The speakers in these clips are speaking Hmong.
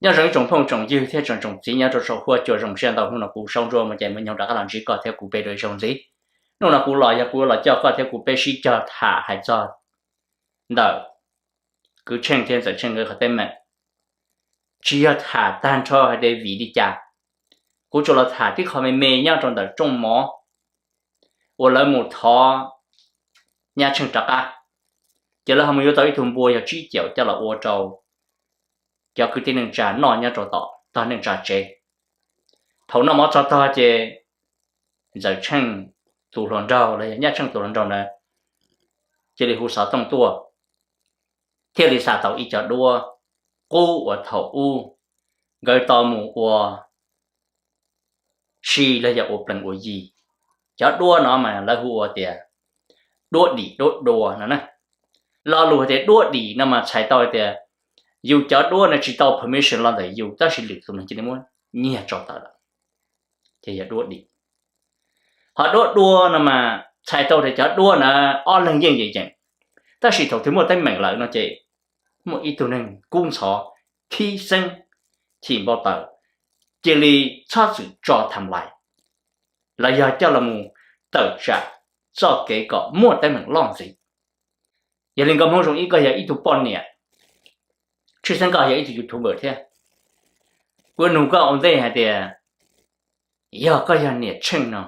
Nyob zoo ib tsoom phooj tsoom ywg thiab tsoom tsoom txiv nyob rau saum huab cua zoo siab ntau, hnub no kuv Saub Ntsuab mas ces mam nyoog rov qab los ntsib koj thiab kuv peb rau ib zaug ntxiv. Hnub no kuv los yog kuv los coj koj thiab kuv peb sib cog tham hais txog ntawm Kwv Tsheej thiab Ntxawm Tsheej nkawd qhov teeb meem. Tsis yog tham tag nrho hais tias vim li cas, kuv tsuas los tham tib qho me me nyob rau ntawm rooj mov uas lawv mus thov Nyab Tsheej rov qab, ces lawv ho mus yuav tau ib tug npua yog tsib caum coj los ua rau cov kwv tij neej tsa noj nyob rau tom tog neej tsa tsev. Thaum noj mov txog tog ces Ntxawm Tsheej tus hluas nraug los yog Nyab Tsheej tus hluas nraug ntawd cia li hu xov tooj tuaj, thiaj li xa tau ib co duab qub uas thaum ub nkawd tau mus ua si los yog ua plees ua yi. Cov duab no mas lawv hu ua tias duab dim duab dua no na. Lo lus hais tias duab dim no mas txhais tau hais tias yus cov duab no tsis tau permission los ntawm yus tab sis lwm tus neeg cia li muab nyiag tso tawm lawm, ces yog duab dim. Ho duab dua no mas txhais tau tias cov duab na ob leeg yeej yeem yeem, tab sis thaum twg muaj teeb meem lawm no ces muaj ib tug neeg kub ntxhov, khib xeeb, chim npau taws, cia li txhob txwm tso tham lais, los yog coj los mus tawm tsam txoj kev kom muaj teeb meem loj ntxiv. Yog li koj Hmoob Zoo Ib, koj yog ib tug poj niam, tshwj xeeb koj yog ib tug YouTuber thiab, kuv nug koj ua ntej hais tias yog koj yog niam Tsheej no,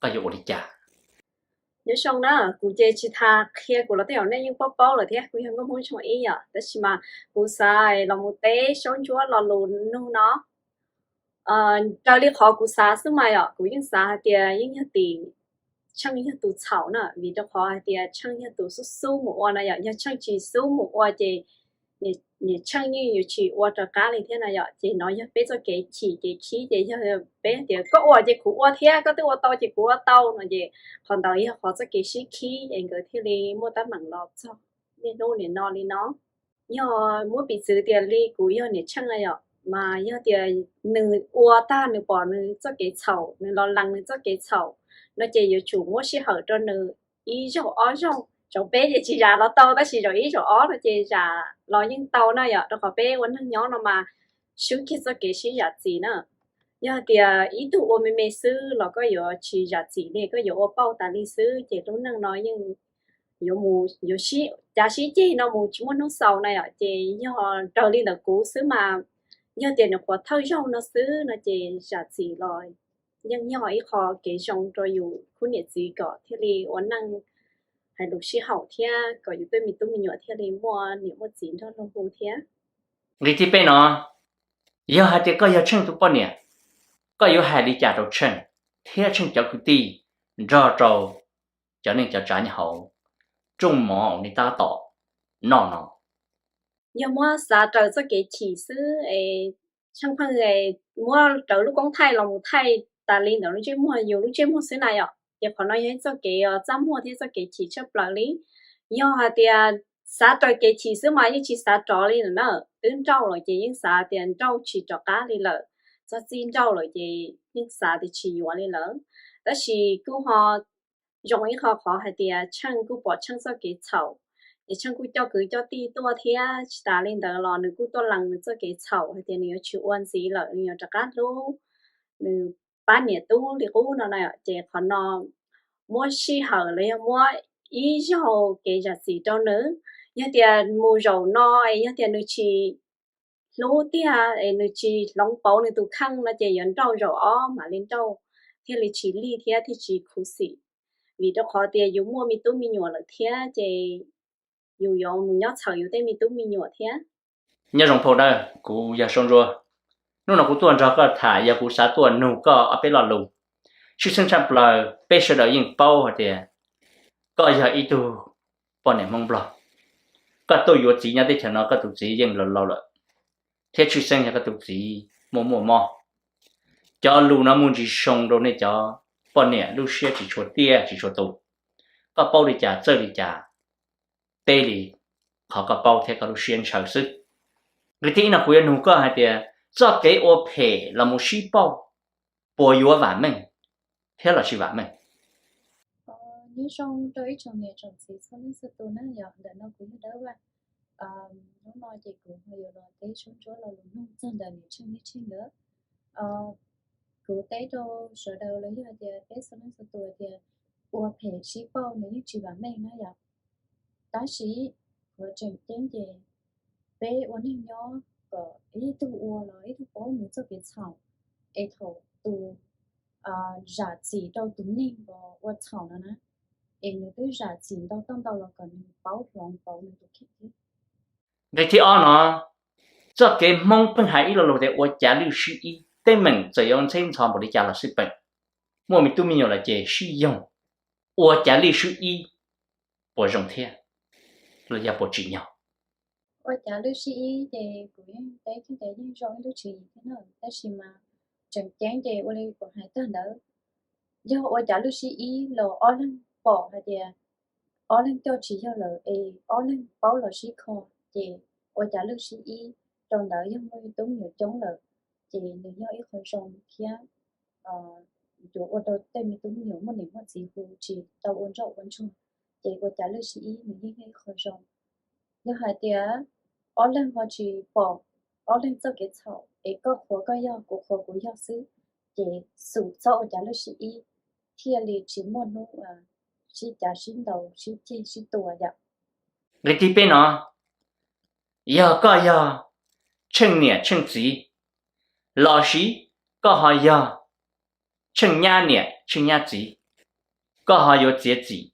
koj yuav ua li cas? Nyob zoo na, kuv ces tsis tas qhia kuv los tej zaum nej yeej paub paub lawm thiab, kuv yog nkauj Hmoob Zoo Ib yom, tab sis mas kuv xav los mus teb Saub Ntsuab lo lus nug no. Raws li qhov kuv xav xwb mas yom, kuv yeej xav hais tias yeej yog tim Tsheej yog tus txhaum na, vim rau qhov hais tias Tsheej yog tus xub xub mus ua na yom, yog Tsheej tsis xub mus ua ces niam Tsheej yeej yuav tsis ua rov qab li thiab na yom. Ces no yog peb txoj kev chim kev khib, ces yog peb tias koj ua ces kuv ua thiab, koj twb ua tau ces kuv ua tau no ces qhov ntawd yog qhov txoj kev sib khib es nkawd thiaj li muaj teeb meem los txog niaj hnub nim no li no. Yog muab piv txwv tias li kuv yog niam Tsheej na yom, mas yog tias nws ua tag nws pom nws txoj kev txhaum, nws los lees nws txoj kev txhaum no ces yuav tsum muab sij hawm rau nws ib zaug ob zaug. Zaum peb ces tsis zam los tau, tab sis zaum ib zaum ob no ces zam los yeej tau na yom, rau qhov peb ua neeg nyob no mas swb kiag txoj kev sib zam txim na. Yog tias ib tug ua me me xwb los koj yuav tsis zam txim li, koj yuav ua pauj tas li xwb ces lub neej no yeej yuav mus yuav sib cav sib ceg no mus tsis muaj hnub xaus na yom. Ces yog raws li ntawm kuv xwb mas yog tias nyuam qhuav thawj zaug no xwb no ces zam txim los yeej yog ib qho kev zoo rau yus khub niam txiv kom thiaj li ua neej hais lus sib haum thiab kom yus tej me tub me nyuam thiaj li muaj niam muaj txiv nrog luag hu thiab. Nqe thib peb no, yog hais tias koj yog Tsheej tus poj niam, koj yuav hais li cas rau Tsheej thiab Tsheej cov kwv tij nrog rau cov neej cov tsav nyob hauv rooj mov uas nej tab tom noj no? Yog muab xav raws txoj kev chim xwb es Tsheej pheej muab raws lub koob thaij los mus thaij tas li ntawm lub ntsej muag, yus lub ntsej muag xwb na yom, ces qhov no yog ib txoj kev txaj muag thiab txoj kev chim tshaj plaws li. Yog hais tias xav raws kev chim xwb mas yeej tsis xav rov li lawm na, twb nrauj lawm ces yeej xav tias nrauj tsis rov qab li lawm, txog txij nrauj lawm ces yeej xav tias tsis yuav li lawm. Tab sis kuj ho zoo ib qho qhov hais tias Tsheej kuj pom Tsheej txoj kev txhaum, es Tsheej kuj coj kwv coj tij tuaj thiab tsis tas li ntawd los nws kuj tuaj lees nws txoj kev txhaum hais tias nws yuav tsis ua ntxiv lawm, nws yuav rov qab hlub nws pab niam tub li qub no na. Ces qhov no muab sij hawm los yog muab ib zaug kev zam txim rau nws. Yog tias mus zaum no es yog tias nws tsis hlub tiag es nws tsis hloov pauv nws tus kheej no ces yuav nrauj zaum ob mam li nrauj thiaj li tsis lig thiab thiaj tsis khuv xim. Vim rau qhov tias yus muaj me tub me nyuam lawm thiab ces yus yuav mus nyob txhawm yus tej me tub me nyuam thiab. Nyob zoo phauj dawb, kuv yog Saub Ntsuab. Hnub no kuv tuaj nrog koj tham yog kuv xav tuaj nug koj ob peb lo lus. Tshwj xeeb tshaj plaws peb sawv daws yeej paub hais tias koj yog ib tug poj niam Hmoob Nplog. Koj tuaj yuav txiv nyob teb chaws no koj tus txiv yeej laus laus lawm, thiab tshwj xeeb yog koj tus txiv muaj muaj mob. Cov lus no muaj ntsis zoo rau nej cov poj niam lub siab tsis tshua tiaj tsis tshua tus. Koj paub li cas txawj li cas teb li qhov koj paub thiab koj lub siab ntshaw xwb. Nqe thib ib no kuv yuav nug koj hais tias txoj kev ua phem los mus sib pauj puas yuav vam meej thiab los tsis vam meej? Nyob zoo rau ib tsoom niam tsoom txiv txhua leej txhua tus na yom, ntawm no kuv yog Dawb Vaj. Hnub no ces kuv ho yuav los teb suab ntsuab lo lus nug txog ntawm niam tsheej niaj tsheej ntawd. Kuv teb rau sawv daws los yog hais tias peb txhua leej txhua tus tias ua phem sib pauj nws yeej tsis vam meej na yom. Tab sis qhov tseem ceeb ces peb ua neeg nyob kom ib tug ua los ib tug paub nws txoj kev txhaum, es thaum tus zam txim rau tus neeg uas ua txhaum no na, es nws twb zam txim ntau toj ntau los kom nws paub hloov pauv nws tus kheej thiab. Nqe thib ob no, txoj kev Hmoob pheej hais ib lo lus tias ua cav lwj sib ib, teeb meem txawm yuav ntxheb ntxhov npaum li cas los xij peem, muaj me tub me nyuam lawm ces sib yoog, ua cav lwj sib ib puas zoo thiab los yog puas tsim nyog? Ua cav lwj sib ib ces kuv yeej teb kiag tias yeej zoo ib lub tswv yim thiab na, tab sis mas tseem ceeb ces ua li kuv hais tag ntawd, yog ua cav lwj sib ib los ob leeg pom hais tias ob leeg coj tsis yog lawm es ob leeg paub los sib kho, ces ua cav lwj sib ib rau ntawd yog muaj tub me nyuam coob lawm, ces nws yog ib qho zoo thiab yuav ua rau tej me tub me nyuam muaj niam muaj txiv hu tsis tau ua ntsoj ua ntsuag, ces ua cav lwj sib ib nws yeej yog ib qho zoo. Yog hais tias ob leeg ho tsis pom ob leeg txoj kev txhaum es koj qhuas koj yog kuv qhuas kuv yog xwb, ces xum txhob ua cav lwj sib ib, thiaj li tsis muaj hnub sib cav sib ntaus sib ceg sib tua yom. Nqe thib peb no, yog koj yog tsheej niam tsheej txiv lossis koj ho yog tsheej nyab niam tsheej nyab txiv, koj ho yuav txiav txim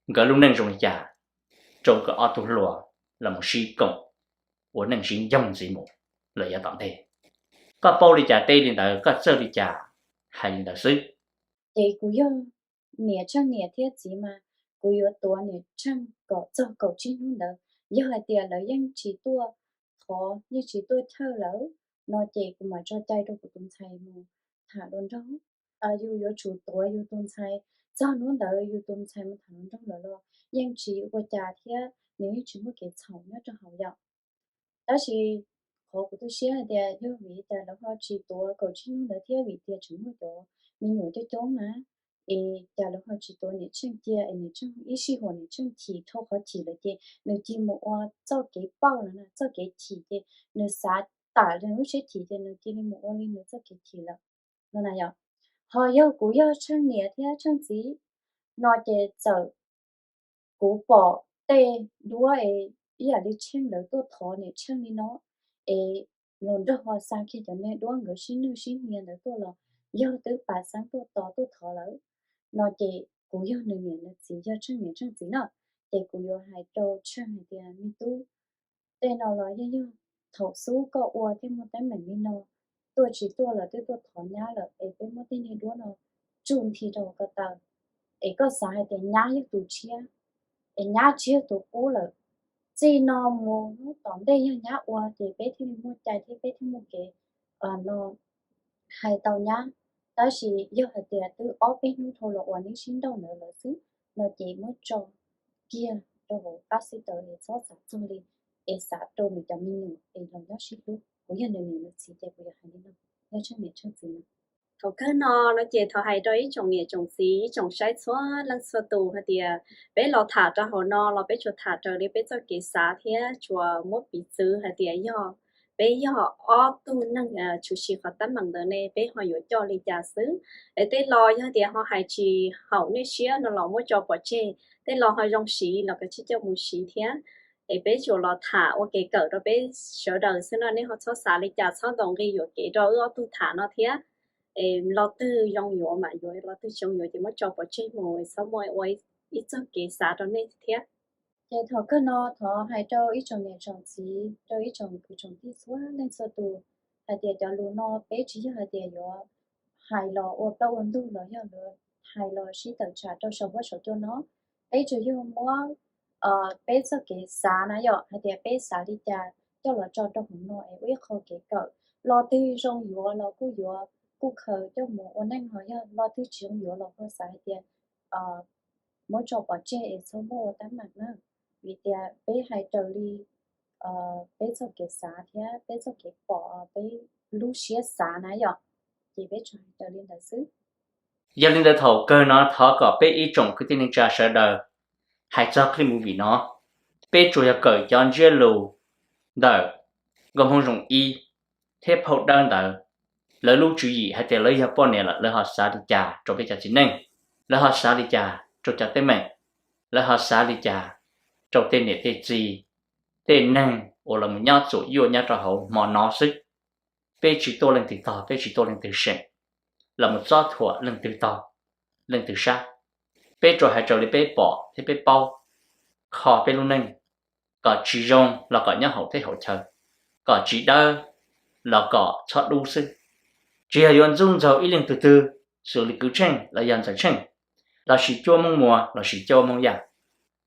nkawd lub neej zoo li cas rau nkawd ob tug hluas los mus sib koom ua neej sib ncoog ntxiv mus los yav tom ntej? Koj paub li cas teb li ntawd, koj txawj li cas hais li ntawd xwb. Ces kuv yog niam tsheej niam thiab txiv mas kuv yuav tuav niam tsheej kom txog kaum tsib hnub ntawd. Yog hais tias lawv yeej tsis tuaj thov yeej tsis tuaj chawj lawm no ces kuv mam tso cai rau kuv tus ntxhais mus tham hluas nraug. Yus yuav tsum tuav yus tus ntxhais txog hnub ntawd yus tus ntxhais mus tham hluas nraug lawm los yeej tsis ua cas thiab nws yeej tsis muaj kev txhaum nyob rau hauv yom. Tab sis qhov kuv tu siab hais tias yog vim cas lawv ho tsis tuav kaum tsib hnub ntawd thiab vim tias tseem muaj cov me nyuam coob coob na, es cas lawv ho tsis tuav niam tsheej cia es niam tsheej ib sij huam niam tsheej chim dhau qhov chim lawm ces nws cia mus ua txoj kev pauj lawm na, txoj kev chim ces nws xav tam li lub siab chim ces nws cia li mus ua li nws txoj kev chim lawm no na yom. Ho yog kuv yog tsheej niam thiab tsheej txiv no ces txawm kuv pom tej duab es ib yam li tsheej lawv tuaj thov niam tsheej li no, es hluas nraug ho xa kiag cov niag duab nkawd sib nwj sib hnia ntawd tuaj los yog twb pam xeeb tuaj tos tuaj thov lawm no ces kuv yog nws niam nws txiv yog tsheej niam tsheej txiv na, ces kuv yuav hais rau tsheej hais tias me tub, tej no los yeej yog thaum xub koj ua thiaj muaj teeb meem li no, tuaj tsis tuaj los twb tuaj thov nyab lawm es peb muab tej niag duab no tsuj nthi rau hauv ko taw es koj xav hais tias nyab yog tus tshiab, es nyab tsis yog tus qub lawm. Txij no mus hnub tom ntej yog nyab ua ces peb thiaj li muaj cai thiab peb thiaj muaj kev no hais tau nyab. Tab sis yog hais tias twb ob peb hnub dhau los uas neb sib nrauj ntawd lawm xwb no ces muab tso kiag rau hauv qab xib taws es txhob xav txog li, es xav rau nws cov me nyuam es los nyob sib hlub. Kuv yog nws niam nws txiv ces kuv yuav hais li no, yog tsheej niam tsheej txiv no. Thaum kawg no no ces thov hais rau ib tsoom niam tsoom txiv ib tsoom saib txhua leej txhua tus hais tias peb los tham rau hauv no los peb tsuas tham raws li peb txoj kev xav thiab tsuas muab piv txwv hais tias yog peb yog ob tug neeg tshwm sim qhov teeb meem ntawd ne peb ho yuav coj li cas xwb. Es tej lo yog tias ho hais tsis haum nej siab no los muab tso pov tseg, tej lo ho zoo siv los kav tsij coj mus siv thiab. Es peb tsuas los tham ua kev kawm rau peb sawv daws xwb no, nej ho txhob xav li cas, txhob ntaus nqi yuam kev rau wb ob tug tham no thiab. Es lo twg zoo yuav mam yuav, lo twg tsis zoo yuav ces muab tso pov tseg mus, txhob muaj ua ib txoj kev xav rau nej thiab. Ces thaum kawg no thov hais rau ib tsoom niam tsoom txiv, rau ib tsoom kwv tsoom tij txhua leej txhua tus hais tias cov lus no peb tsis yog hais tias yuav hais los ua plaub ua ntug los yog yuav hais los sib tawm tsam rau saum huab saum cua no. Peb tsuas yog muab peb txoj kev xav na yom, hais tias peb xav li cas coj los tso rau hauv no es ua ib qho kev kawm. Lo twg zoo yuav los kuj yuav, kuj khaws coj mus ua neej, ho yog lo twg tsis zoo yuav los ho xav hais tias muab tso pov tseg es txhob muab ua teeb meem na. Vim tias peb hais raws li peb txoj kev xav thiab peb txoj kev pom, peb lub siab xav na yom, ces peb tsuas hais raws li ntawd xwb. Yog li ntawd thaum kawg no thov kom peb ib tsoom kwv tij neej tsa sawv daws hais txog clip movie no, Peb tsuas yog kawm cov ntsiab lus ntawm nkauj Hmoob zoo ib thiab phauj dawb ntawd, lawv lub tswv yim hais tias lawv yog poj niam lawm, lawv ho xav li cas rau peb cov txiv neej, lawv ho xav li cas rau cov teeb meem, lawv ho xav li cas rau tej niam tej txiv, tej neeg uas los nyob txuam yuaj nyob rau hauv hmo no xwb. Peb tsis tuaj leej twg tog, peb tsis tuaj leej twg seem, los mus txob thuam leej twg tog, leej twg sab. Peb tsuas hais raws li peb pom thiab peb paub, kho peb lub neej, kom tsis zoo los kom nyob hauv teb hauv chaw, kom tsis dawb los kom txhob dub xwb. Tsis yog yuav ntxub ntxaug ib leej twg twg, xws li Kwv Tsheej los yog Ntxawm Tsheej, lossis cuab Hmoob Muas lossis cuab Hmoob Yaj.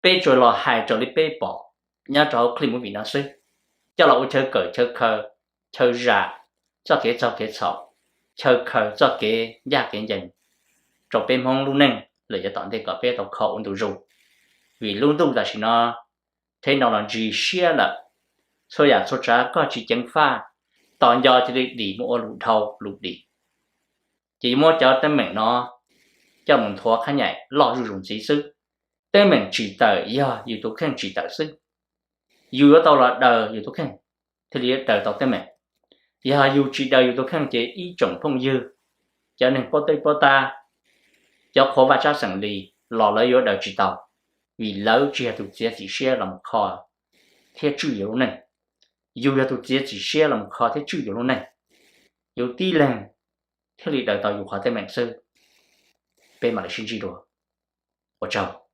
Peb tsuas los hais raws li peb pom nyob rau hauv clip movie no xwb, coj los ua chaw kawm chaw khaws, chaw zam txoj kev txaug kev txhaum, chaw khaws txoj kev ncaj kev ncees rau peb Hmoob lub neej lawm yav tom ntej kom peb tau kho ua ntu zus. Vim lub ntuj tam sim no technology siab lawm, txhua yam txhua tsav koj tsis ceev faj, tos nco cia li dim mus ua lus dhau lus dim. Ces yuav muab cov teeb meem no coj mus nthuav qhab nyaim loj zuj zus ntxiv xwb. Teeb meem tsim tawm yog yus tus kheej tsim tawm xwb. Yus yuav tau los daws yus tus kheej thiaj li yuav daws tau teeb meem. Yog yus tsis daws yus tus kheej ces ib tsoom phooj ywg, cov neeg paub teb paub tab, cov qhua vaj tsab xeem li los lawv yuav daws tsis tau, vim lawv tsis yog tus txiav txim siab los mus kho thiab tswj yus lub neej. Yus yog tus txiav txim siab los mus kho thiab tswj yus lub neej, yus tib leeg thiaj li daws tau yus qhov teeb meem xwb. Peb mam li sib ntsib dua. Ua tsaug.